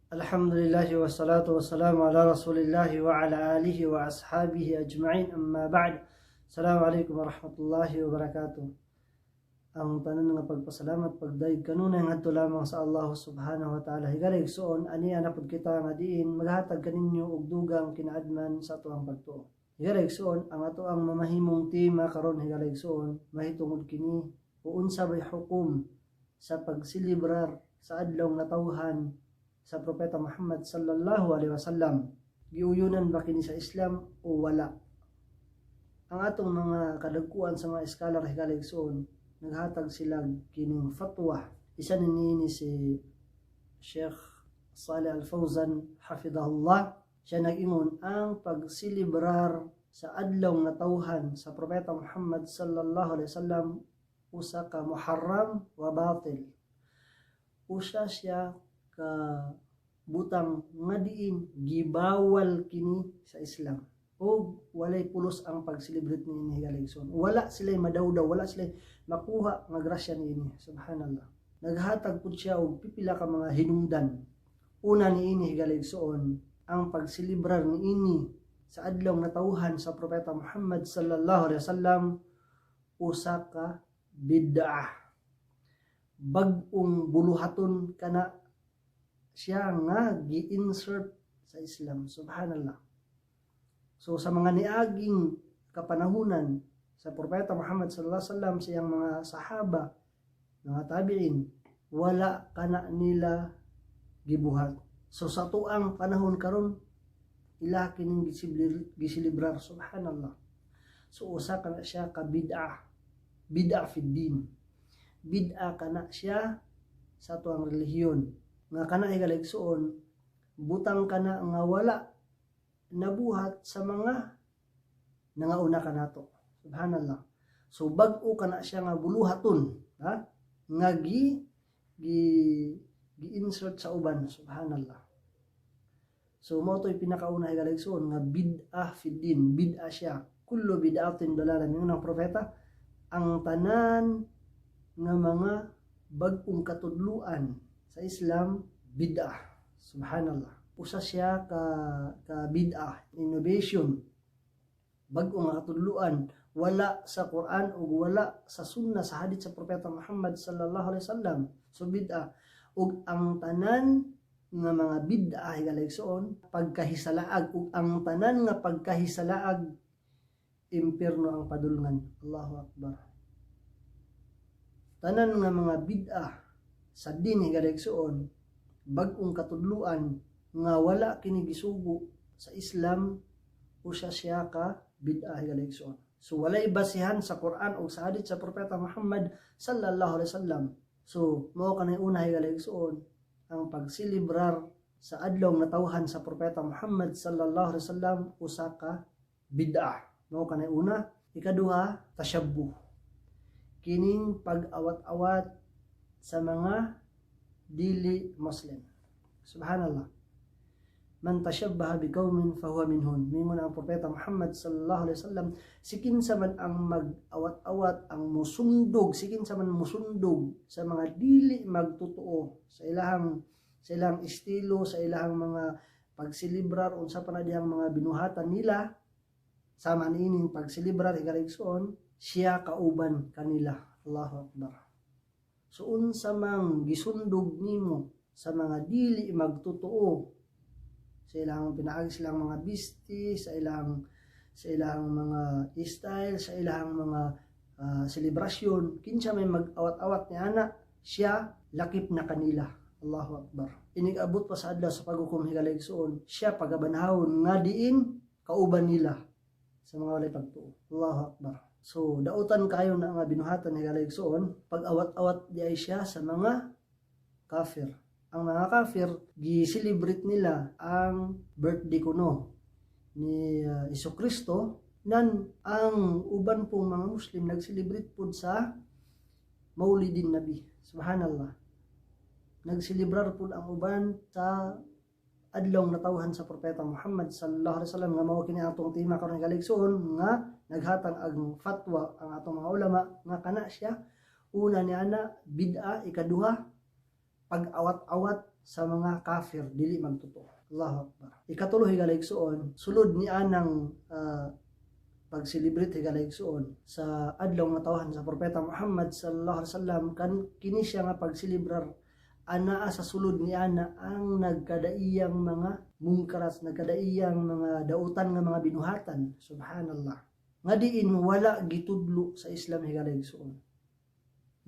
Alhamdulillah wassalatu wassalamu ala Rasulillah wa ala alihi wa ashabihi ajma'in, amma ba'd. Assalamu alaikum warahmatullahi wabarakatuh. Ang tanan nga pagpasalamat, pagdayeg kanunay ngadto lamang sa Allah subhanahu wa ta'ala. Higala igsoon, ani ana pud kita nga diin maghatag kaninyo og dugang kinaadman sa atoang pagtuo. Higala igsoon, ang atoang mamahimong tema karon, higala igsoon, mahitungod kini o unsa bay hukom sa pagselebrar sa adlaw natawhan sa Propeta Muhammad sallallahu alaihi wasallam. Giuyunan ba kini sa Islam o wala? Ang atong mga kadagkuan sa mga scholar, higala igsoon, naghatag sila kining fatwa. Isa ni niini si Sheikh Saleh Al-Fawzan hafidahullah. Siya nag-ingon ang pagselebrar sa adlaw natawhan sa Propeta Muhammad sallallahu alaihi wasallam usa ka muharram wa batil. Usa siya ka butang nga diin gibawal kini sa Islam o walay pulos ang pag-celebrate niini, higala igsoon. Wala sila madawdaw, wala sila makuha nga grasya niini. Subhanallah. Naghatag pud siya og pipila ka mga hinungdan. Una niini, higala igsoon, ang pagselebrar niini sa adlaw natawhan sa Propeta Muhammad sallallahu alaihi wasallam usa ka bid'ah. Bag-ong buluhaton kana siya nga gi-insert sa Islam. Subhanallah. So sa mga niaging kapanahunan sa Propeta Muhammad sallallahu alaihi wasallam, sa iyang mga sahaba, mga tabi'in, wala kana nila gibuhat. So sa tuang panahon karon, ila kining gisilibrar. Subhanallah. So usa kana siya ka bid'ah. Bid'ah fi din. Bid'ah kana siya sa atuang relihiyon. Nga kana, higala igsoon, butang kana nga wala nabuhat sa mga nangauna kanato. Subhanallah. So bag-o kana siya nga buluhaton, ha? Nga gi gi gi-insert sa uban, subhanallah. So mao to'y pinakauna, higala igsoon, nga bid'ah fi din, bid'ah siya. Kullu bid'atin dalalah, ingon ang propeta, ang tanan nga mga bag-ong katudluan sa Islam bid'ah. Subhanallah. Usa siya ka ka bid'ah, innovation. Bag-o nga katudluan, wala sa Quran ug wala sa sunna, sa hadith sa propeta Muhammad sallallahu alaihi wasallam. So bid'ah. Ug ang tanan nga mga bid'ah, higala igsoon, pagkahisalaag, ug ang tanan nga pagkahisalaag, impierno ang padulngan. Allahu akbar. Tanan nga mga bid'ah sa din, higala igsoon, bag-ong katudluan nga wala kini gisugo sa Islam, usa siya ka bid'ah, higala igsoon. So walay basihan sa Quran o sa hadith sa propeta Muhammad sallallahu alaihi wasallam. So mao kanay una, higala igsoon, ang pagselebrar sa adlaw natawhan sa propeta Muhammad sallallahu alaihi wasallam usa ka bid'ah. Mao kanay una. Ikaduha, tashabbuh. Kining pag-awat-awat sa mga dili Muslim. Subhanallah. Man tashabbaha biqaumin fahuwa minhum. Mingon ang propeta Muhammad sallallahu alaihi wasallam, si kinsa man ang mag-awat-awat, ang musundog, si kinsa man musundog sa mga dili magtotoo sa ilang estilo, sa ilang mga pagselebrar, unsa pa na diyang mga binuhatan nila, sama niining pagselebrar, higala igsoon, siya kauban kanila. Allahu akbar. So unsa mang gisundog nimo sa mga dili magtotoo, sa ilang pinaagi, silang mga bisti, sa ilang mga style, sa ilang mga selebrasyon, kinsa may mag-awat-awat ni ana, siya lakip na kanila. Allahu akbar. Inig-abot pa sa adlaw sa paghukom, higala igsoon, siya pagabanhawon nga diin kauban nila sa mga walay pagtuo. Allahu akbar. So dautan kayo na nga binuhatan, higala igsoon, pag-awat-awat di ay siya sa mga kafir. Ang mga kafir, gi-celebrate nila ang birthday kuno ni Hesus Kristo, nan ang uban pong mga Muslim nag-celebrate pud sa Maulidin Nabi. Subhanallah. Nagselebrar pud ang uban sa adlaw natawhan sa propeta Muhammad sallallahu alaihi wasallam, nga mao kini atong tema karon, higala igsoon, nga naghatag ang fatwa ang atong mga ulama nga kana siya, una ni ana bid'a, ikaduha pag-awat-awat sa mga kafir, dili magtotoo. Allahu Akbar. Ikatulo, higala igsuon, sulod ni anang pag-celebrate, higala igsuon, sa adlaw nga tawhan sa Propeta Muhammad sallallahu alaihi wasallam, kan kini siya nga pagselebrar, anaa sa sulod ni ana ang nagkadaiyang mga mungkarat, nagkadaiyang mga dautan nga mga binuhatan, subhanallah, nga diin wala gitudlo sa Islam, higala igsuon.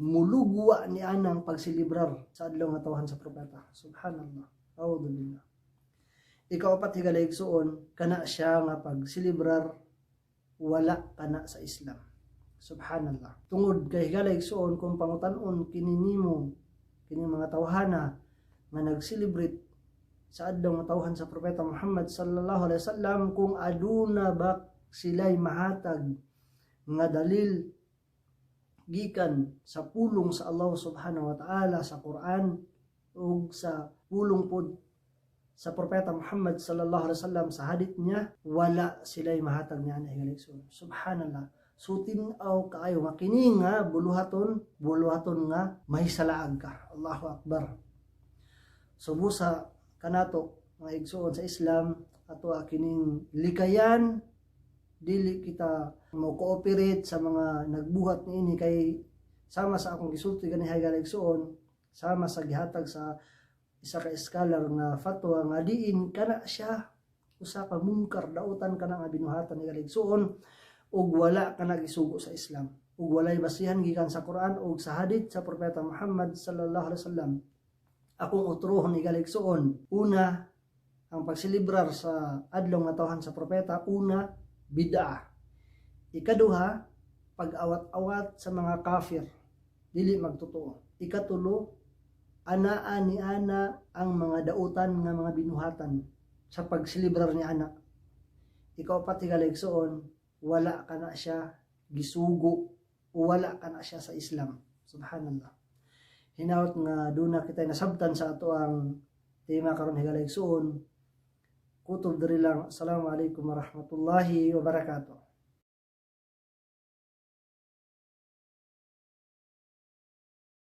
Mulugwa ni anang pagselebrar sa adlaw nga tawhan sa propeta, subhanallah, a'udhu billah. Ikaapat, higala igsuon, kana siya nga pagselebrar wala kana sa Islam, subhanallah. Tungod kay, higala igsuon, kung pangutan-on kini nimo kini mga tawhana nga nag-celebrate sa adlaw nga tawhan sa propeta Muhammad sallallahu alaihi wasallam, kung aduna ba sila'y mahatag nga dalil gikan sa pulong sa Allah subhanahu wa ta'ala sa Quran ug sa pulong pod sa propeta Muhammad sallallahu alaihi wasallam sa hadith niya, wala sila'y mahatag niya ana, higala igsoon. Subhanallah. So tin-aw kaayo nga kini nga buluhaton, buluhaton nga mahisalaag ka. Allahu Akbar. So busa kanato mga igsuon sa Islam, ato kining likayan, dili kita mo cooperate sa mga nagbuhat niini, kay sama sa akong gisulti gani, higala igsuon, sama sa gihatag sa isa ka scholar nga fatwa nga diin kana siya usa ka mungkar, dautan kana nga binuhatan, higala igsuon, ug wala kana gisugo sa Islam ug walay basihan gikan sa Quran ug sa hadith sa propeta Muhammad sallallahu alaihi wasallam. Akong utrohon, higala igsuon: una, ang pagselebrar sa adlaw nga tawhan sa propeta, una, bid'ah. Ikaduha, pag-awat-awat sa mga kafir, dili magtotoo. Ikatulo, anaa ni ana ang mga dautan nga mga binuhatan sa pagselebrar ni ana. Ikaapat, higala igsuon, wala kana siya gisugo o wala kana siya sa Islam, subhanallah. Hinaot nga duna kita nasabtan sa ato ang tema karon, higala igsuon. Kutob diri lang. Assalamualaikum warahmatullahi wabarakatuh.